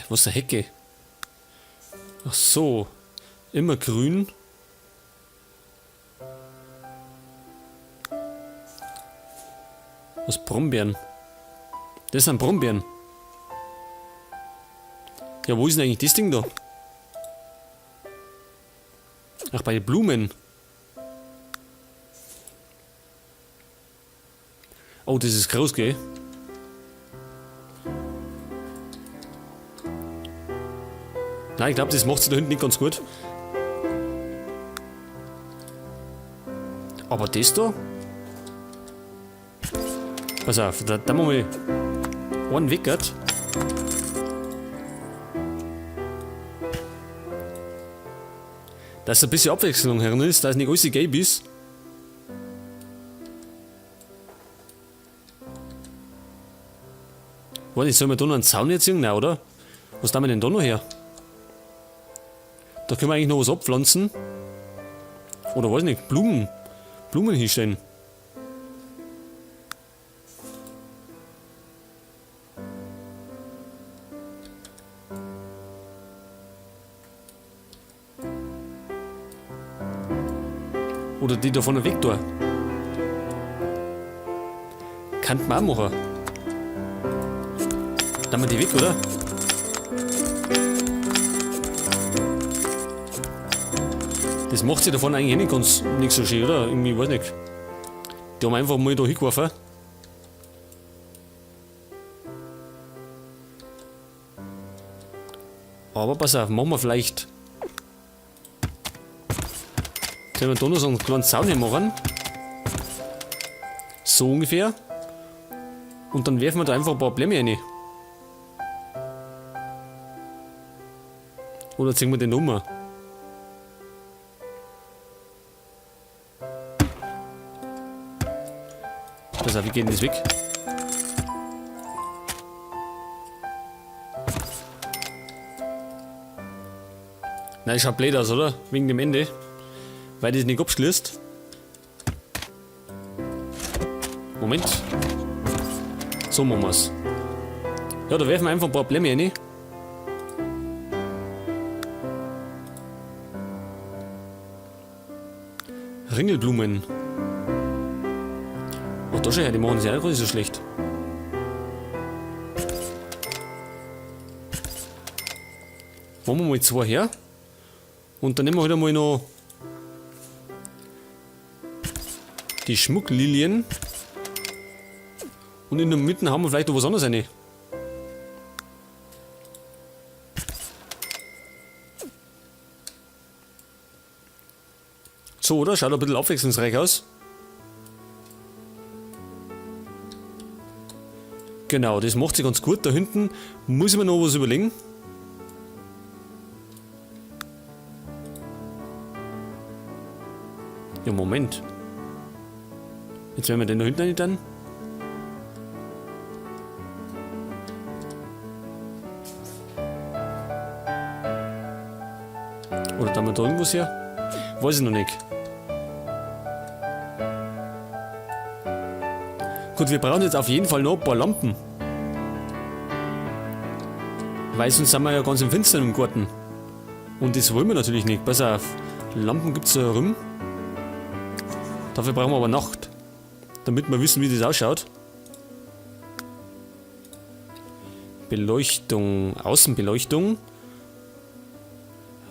Was ist eine Hecke? Ach so. Immer grün. Was Brombeeren? Das sind Brombeeren. Ja, wo ist denn eigentlich das Ding da? Ach, bei den Blumen. Oh, das ist groß, gell? Nein, ich glaube, das macht sie da hinten nicht ganz gut. Aber das da? Pass auf, da machen wir einen Wickert. Dass ein bisschen Abwechslung herin ist, dass nicht alles gelb ist. Warte, sollen wir da noch einen Zaun jetzt ziehen? Nein, oder? Was tun wir denn da noch her? Da können wir eigentlich noch was abpflanzen. Oder weiß nicht, Blumen. Blumen hinstellen. Oder die da vorne weg da. Kann man auch machen. Dann wir die weg, oder? Das macht sich davon eigentlich eh nicht ganz nicht so schön, oder? Irgendwie, weiß nicht. Die haben einfach mal da hingeworfen. Aber pass auf, machen wir vielleicht. Können wir da noch so einen kleinen Zaun hier machen? So ungefähr. Und dann werfen wir da einfach ein paar Blämme rein. Oder ziehen wir den um? Pass auf, wie geht denn das weg? Nein, schaut blöd aus, oder? Wegen dem Ende. Weil das nicht abschließt. Moment. So machen wir's. Ja, da werfen wir einfach ein paar Blämme rein. Ringelblumen. Ach, da schau her, die machen sich auch gar nicht so schlecht. Machen wir mal zwei her. Und dann nehmen wir halt einmal noch die Schmucklilien. Und in der Mitte haben wir vielleicht noch was anderes rein. So, oder? Schaut ein bisschen abwechslungsreich aus. Genau, das macht sich ganz gut. Da hinten muss ich mir noch was überlegen. Ja, Moment. Jetzt werden wir den da hinten rein dann. Oder da wir da irgendwas her? Weiß ich noch nicht. Gut, wir brauchen jetzt auf jeden Fall noch ein paar Lampen. Weil sonst sind wir ja ganz im Finstern im Garten. Und das wollen wir natürlich nicht. Pass auf, Lampen gibt's da herum. Dafür brauchen wir aber Nacht. Damit wir wissen, wie das ausschaut. Beleuchtung, Außenbeleuchtung.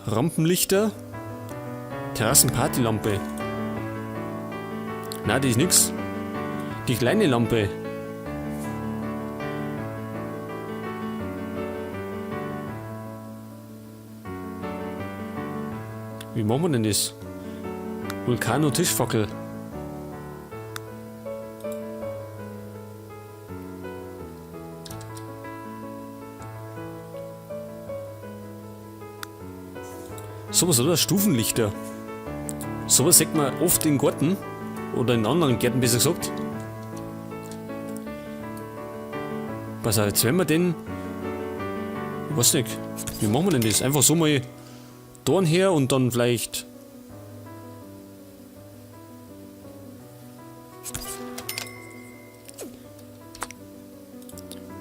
Rampenlichter. Terrassenpartylampe. Na, die ist nix. Die kleine Lampe. Wie machen wir denn das? Vulcano-Tischfackel. Sowas, oder? Stufenlichter. Sowas sieht man oft in Garten. Oder in anderen Gärten, besser gesagt. Pass auf, jetzt werden wir den... Ich weiß nicht. Wie machen wir denn das? Einfach so mal Dorn her und dann vielleicht...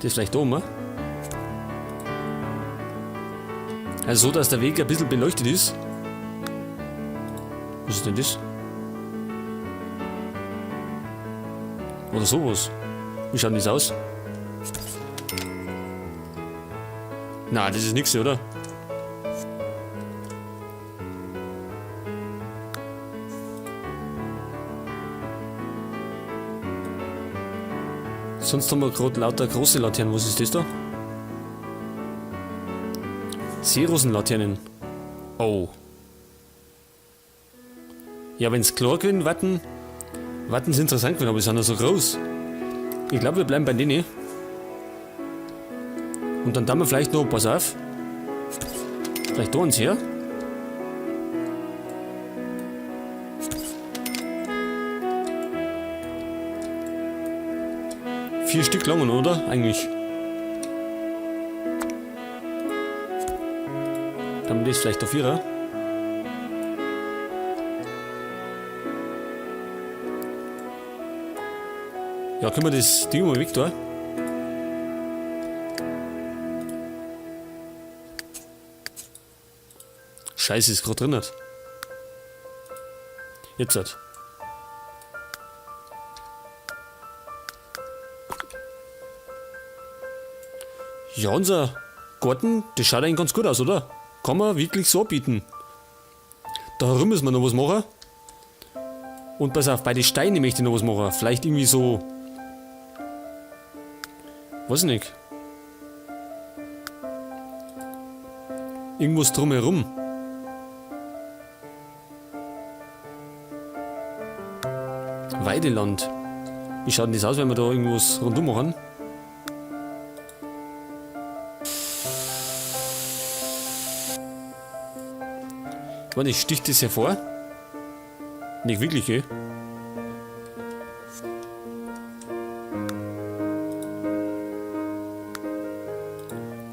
Das vielleicht da oben, ne? Also so, dass der Weg ein bisschen beleuchtet ist. Was ist denn das? Oder sowas. Wie schaut denn das aus? Na, das ist nix, oder? Sonst haben wir gerade lauter große Laternen. Was ist das da? Seerosenlaternen. Oh. Ja, wenn's klar gewesen, warten, warten sie interessant gewesen, aber sie sind ja so groß. Ich glaube, wir bleiben bei denen. Und dann tun wir vielleicht noch, pass auf, vielleicht da uns her. 4 Stück lang, oder? Eigentlich. Dann das vielleicht der 4er. Ja, können wir das Ding mal weg da? Scheiße, ist grad drin. Nicht. Jetzt halt. Ja, unser Garten, das schaut eigentlich ganz gut aus, oder? Kann man wirklich so bieten. Da herum müssen wir noch was machen. Und pass auf, bei den Steinen möchte ich noch was machen. Vielleicht irgendwie so... Weiß ich nicht. Irgendwas drumherum. Weideland. Wie schaut denn das aus, wenn wir da irgendwas rundum machen? Warte, sticht das hervor? Nicht wirklich, gell?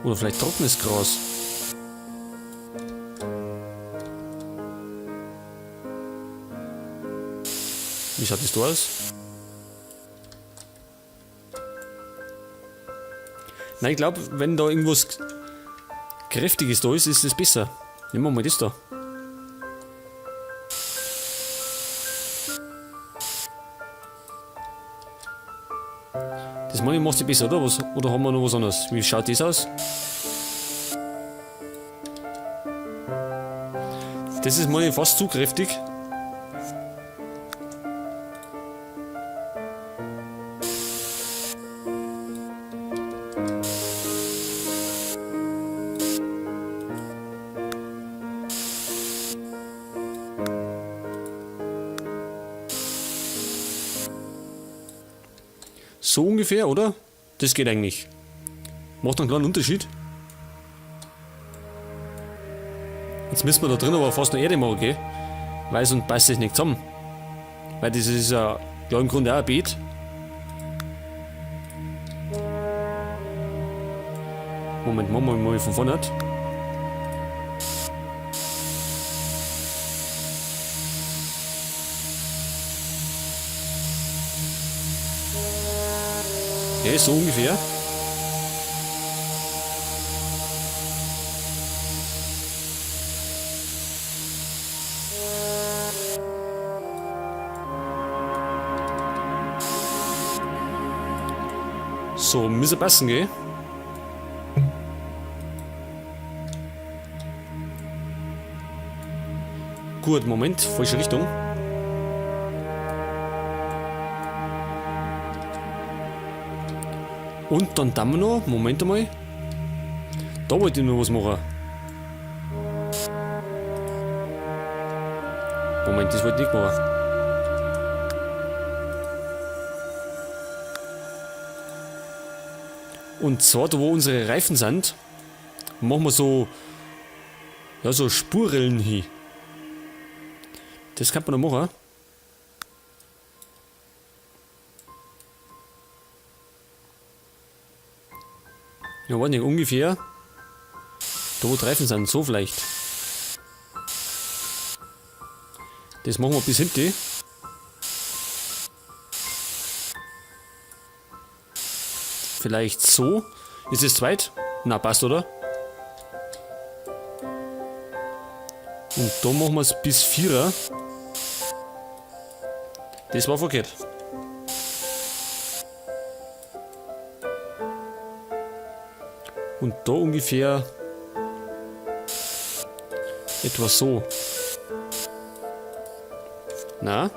Oder vielleicht trockenes Gras. Wie schaut das da aus? Nein, ich glaub, wenn da irgendwas Kräftiges da ist, ist es besser. Nehmen wir mal das da. Das meine ich, macht sich besser, oder? Was, oder haben wir noch was anderes? Wie schaut das aus? Das ist mal fast zu kräftig. So ungefähr, oder? Das geht eigentlich. Macht einen kleinen Unterschied. Jetzt müssen wir da drin aber fast noch Erde machen, gell? Weil sonst passt das nicht zusammen. Weil das ist ja im Grunde auch ein Beet. Moment, machen wir mal von vorne. Okay, so ungefähr. So, müssen passen, gell? Gut, Moment, falsche Richtung. Und dann tun wir noch, Moment einmal. Da wollte ich noch was machen. Moment, das wollte ich nicht machen. Und zwar, da wo unsere Reifen sind, machen wir so, ja, so Spurrillen hin. Das kann man noch machen. Ja, weiß nicht, ungefähr. Da wo die Reifen sind, so vielleicht. Das machen wir bis hinten. Vielleicht so. Ist es zu weit? Na, passt, oder? Und da machen wir es bis 4. Das war verkehrt. Und da ungefähr etwa so. Na?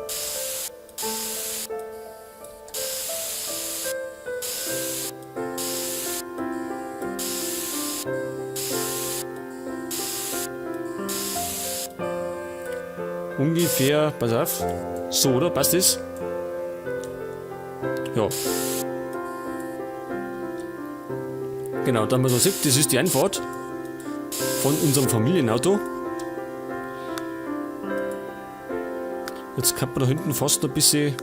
Ungefähr, pass auf. So, oder? Passt das? Ja. Genau, dann man so sieht, das ist die Einfahrt von unserem Familienauto. Jetzt kann man da hinten fast noch ein bisschen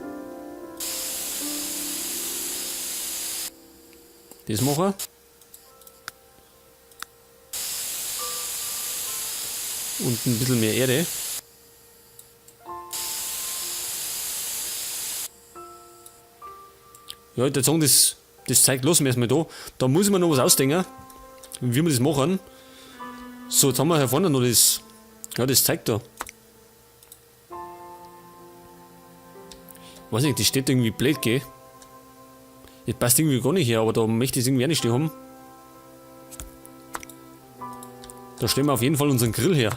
das machen. Und ein bisschen mehr Erde. Ja, ich würde sagen, das zeigt los, wir erstmal da. Da muss ich mir noch was ausdenken, wie wir das machen. So, jetzt haben wir hier vorne noch das. Ja, das zeigt da. Weiß nicht, das steht irgendwie blöd, gell? Das passt irgendwie gar nicht her, aber da möchte ich es irgendwie auch nicht stehen haben. Da stellen wir auf jeden Fall unseren Grill her.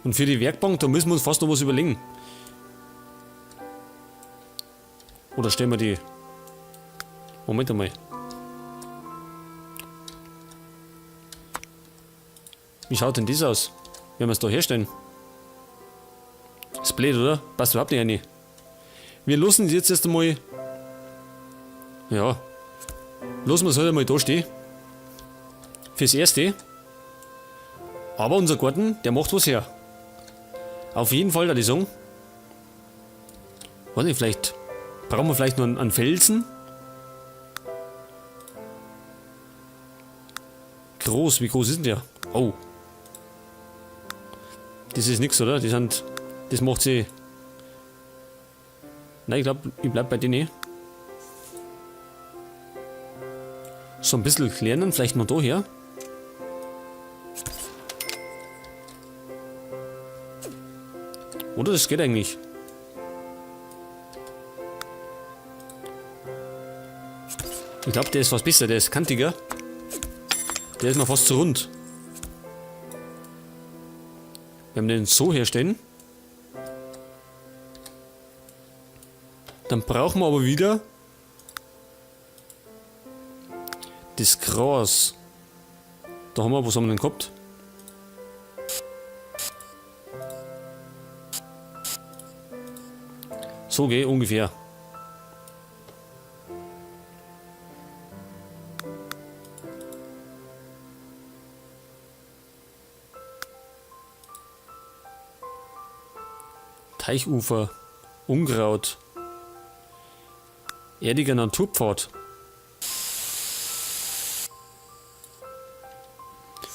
Und für die Werkbank, da müssen wir uns fast noch was überlegen. Oder stellen wir die... Moment einmal. Wie schaut denn das aus? Wenn wir es da herstellen? Ist blöd, oder? Passt überhaupt nicht rein. Wir lassen es jetzt erst einmal... Ja. Lassen wir es halt einmal da stehen. Fürs Erste. Aber unser Garten, der macht was her. Auf jeden Fall, da ich sagen. Weiß nicht, vielleicht... Brauchen wir vielleicht noch einen Felsen? Groß, wie groß ist denn der? Oh. Das ist nix, oder? Die sind, das macht sie... Nein, ich glaub, ich bleib bei denen. So ein bisschen klären, vielleicht noch da her. Oder das geht eigentlich. Ich glaub, der ist fast besser, der ist kantiger. Der ist mir fast zu rund. Wenn wir den so herstellen, dann brauchen wir aber wieder das Gras. Da haben wir, was haben wir denn gehabt? So geht ungefähr. Teichufer, Unkraut, erdiger Naturpfad.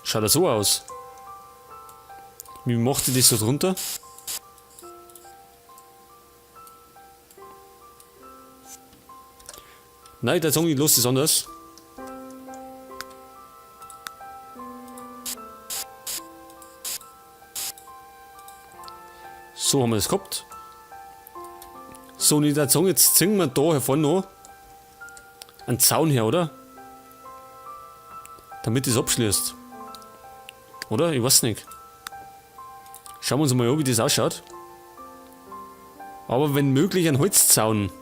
Schaut das so aus? Wie macht ihr das so drunter? Nein, ich würde sagen, ich lasse es anders. So haben wir das gehabt. So, und ich würde sagen, jetzt ziehen wir da hier vorne noch einen Zaun her, oder? Damit das abschließt. Oder? Ich weiß nicht. Schauen wir uns mal an, wie das ausschaut. Aber wenn möglich ein Holzzaun.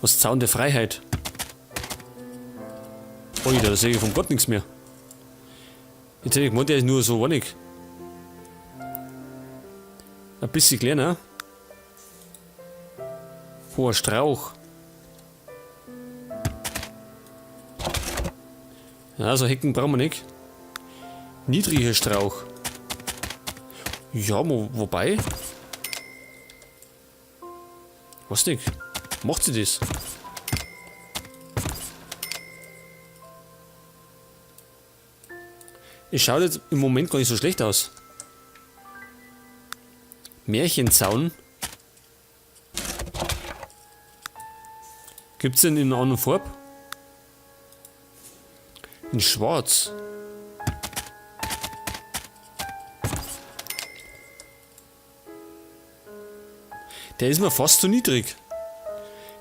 Was Zaun der Freiheit? Alter, da sehe ich vom Gott nichts mehr. Jetzt hätte ich gemeint, der ist nur so wenig. Ein bisschen kleiner. Hoher Strauch. Ja, so Hecken brauchen wir nicht. Niedriger Strauch. Ja, wobei. Weiß nicht. Macht sie das? Es schaut jetzt im Moment gar nicht so schlecht aus. Märchenzaun. Gibt's den in einer anderen Farbe? In Schwarz. Der ist mir fast zu niedrig.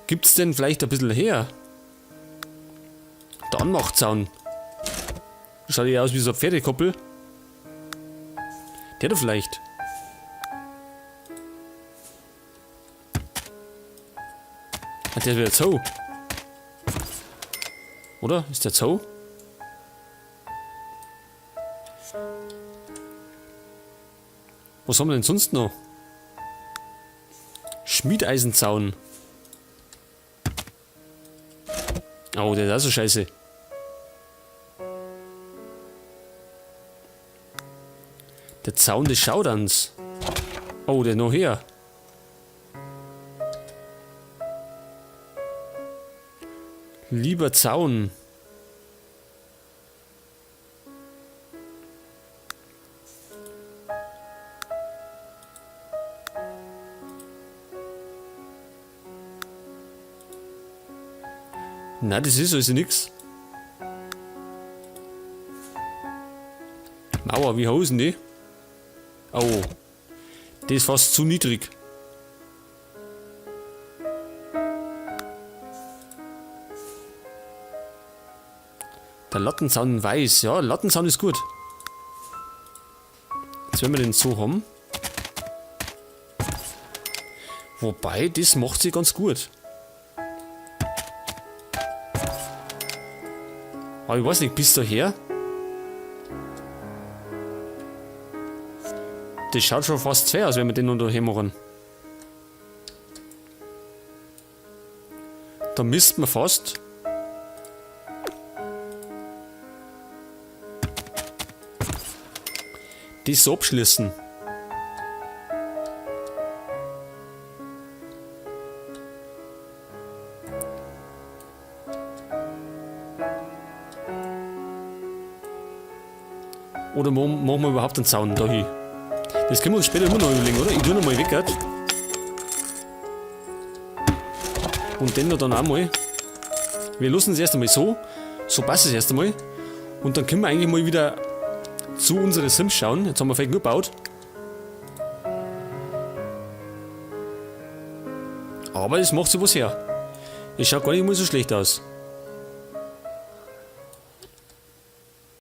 Gibt's denn vielleicht ein bisschen her? Der Anmachzaun. Schaut ja aus wie so eine Pferdekoppel. Der da vielleicht. Ah, der ist wieder zu. Oder? Ist der zu? Was haben wir denn sonst noch? Schmiedeisenzaun. Oh, der ist auch so scheiße. Der Zaun des Schauderns. Oh, der ist noch her. Lieber Zaun. Na, das ist also nix. Mauer, wie hoch ist denn die? Oh. Die ist fast zu niedrig. Der Lattenzaun weiß. Ja, Lattenzaun ist gut. Jetzt werden wir den so haben. Wobei, das macht sie ganz gut. Aber ich weiß nicht, bis daher. Das schaut schon fast fair aus, wenn wir den noch daher machen. Da misst man fast. Das so abschließen. Oder machen wir überhaupt einen Zaun da hin? Das können wir uns später immer noch überlegen, oder? Ich tue noch mal weg, gell? Und den da dann auch mal. Wir lassen es erst einmal so. So passt es erst einmal. Und dann können wir eigentlich mal wieder zu unseren Sims schauen. Jetzt haben wir vielleicht nur gebaut. Aber es macht sich was her. Es schaut gar nicht mal so schlecht aus.